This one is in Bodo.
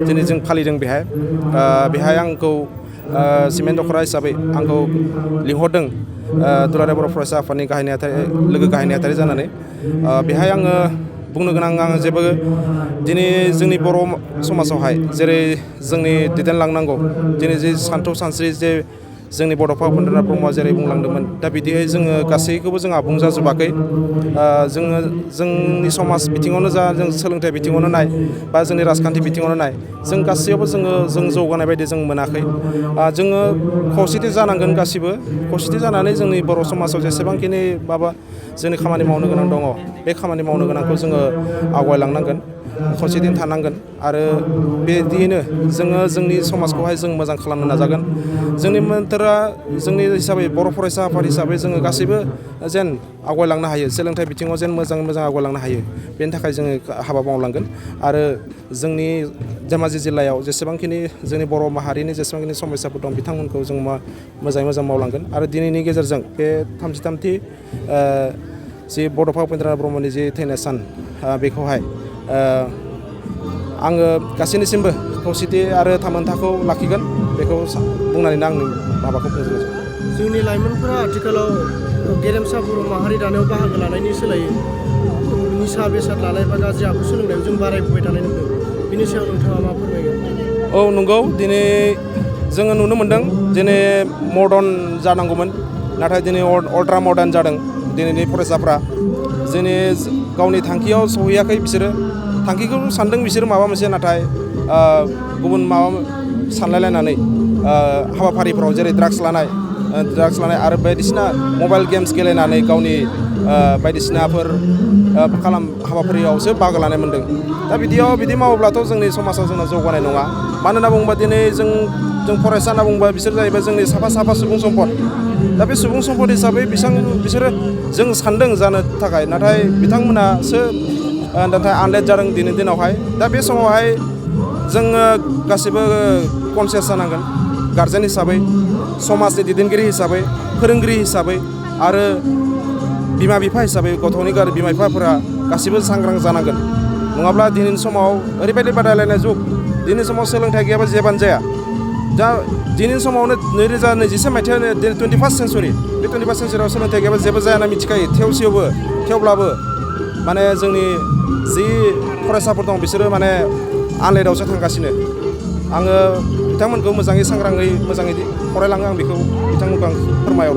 दिनै जों फालिदों बेहाय आंखौ सिमेन्ट दख'रा हिसाबै आंखौ लिंहरदों दुलाराय बर' फरायसा आफादनि लोगो गाहाय नेहाथारि जानानै बेहाय आङो बुंनो गोनां आङो जेबो दिनै जोंनि बर' समाजावहाय जेरै जोंनि दैदेनलांनांगौ दिनै जे सानथौ सानस्रि जे जोंनि बड'फा उपेन्द्रनाथ ब्रह्मआ जेरै बुंलांदोंमोन दा बिदिहाय जोङो गासैखौबो जों आबुं जाजोबाखै जोङो जोंनि समाज बिथिङावनो जा जों सोलोंथाइ बिथिङावनो नाय बा जोंनि राजखान्थि बिथिङावनो नाय जों गासैयावबो जों जौगानाय बायदि जों मोनाखै जोङो खौसेथि जानांगोन गासिबो खौसेथि जानानै जोंनि बर' समाजाव जेसेबांखिनि जोंनि खामानि मावनो गोनां दङ बे खामानि मावनो गोनांखौ जोङो आवगायलांनांगोन खौसेथिनो थानांगोन आरो बिदियैनो जोङो जोंनि समाजखौहाय जों मोजां खालामनो नाजागोन जोंनि मोन्थोरा जोंनि हिसाबै बर' फरायसा आफाद हिसाबै जोङो गासैबो जेन आवगायलांनो हायो सोलोंथाइ बिथिङाव जेन मोजाङै मोजां आवगायलांनो हायो बेनि थाखाय जोङो हाबा मावलांगोन आरो जोंनि धेमाजि जिल्लायाव जेसेबांखिनि जोंनि बर' माहारिनि जेसेबांखिनि समस्याफोर दं बिथांमोनखौ जों मोजाङै मोजां मावलांगोन आरो दिनैनि गेजेरजों बे 33थि जि बड'फा उपेन्द्रनाथ ब्रह्मनि जि थैनाय सान बेखौहाय आङो गासैनिसिमबो खौसेथि आरो थामोनथाखौ लाखिगोन बेखौ बुंनानैनो आंनि माबाखौ फोजोबनोसै जोंनि लाइमोनफोरा आथिखालाव गेरेमसा बर' माहारि दानायाव बाहागो लानायनि सोलायै निसा बेसाद लानाय बा गाज्रि आखु सोलोंनायाव जों बारायबोबाय थानाय नुदों बिनि सायाव नोंथाङा मा फोरमायगोन? औ नंगौ दिनै जोङो नुनो मोनदों दिनै मर्डान जानांगौमोन नाथाय दिनै अल्ट्रा मर्डान जादों दिनैनि फरायसाफ्रा दिनै गावनि थांखियाव सहैयाखै बिसोरो थांखिखौ सानदों बिसोरो माबा मोनसे नाथाय गुबुन माबा सानलायलायनानै हाबाफारिफ्राव जेरै ड्राग्स लानाय आरो बायदिसिना मबाइल गेम्स गेलेनानै गावनि बायदिसिनाफोर हाबाफारियावसो बाहागो लानाय मोन्दों दा बिदि मावोब्लाथ' जोंनि समाजाव जोंना जौगानाय नङा मानो होनना बुङोबा दिनै जों फरायसा होनना बुङोबा बिसोर जाहैबाय जोंनि साफा सुबुं सम्पद दा बे सुबुं सम्पद हिसाबै बिसोरो जों सानदों जानो थाखाय नाथाय बिथांमोनासो नाथाय आनलेट जादों दिनैनि दिनावहाय दा बे समावहाय जोङो गासैबो कनसियास जानांगोन गारजेन हिसाबै समाजनि दैदेनगिरि हिसाबै फोरोंगिरि हिसाबै आरो बिमा बिफा हिसाबै गथ'नि बिमा बिफाफोरा गासैबो सांग्रां जानांगोन नङाब्ला दिनैनि समाव ओरैबायदि बादायलायनाय जुग दिनैनि समाव सोलोंथाइ गैयाबा जेबानो जाया दा दिनैनि समावनो 2021 मायथाइयावनो 21st सेन्सुरि बे 21st सेन्सुरियाव सोलोंथाइ गैयाबा जेबो जाया होनना मिथिखायो थेवब्लाबो माने जोंनि जि फरायसाफोर दं बिसोरो माने आनलेटआवसो थांगासिनो आङो बिथांमोनखौ मोजाङै सांग्राङै मोजाङै फरायलाङो आं बेखौ बिथांमोनखौ आं फोरमायहरो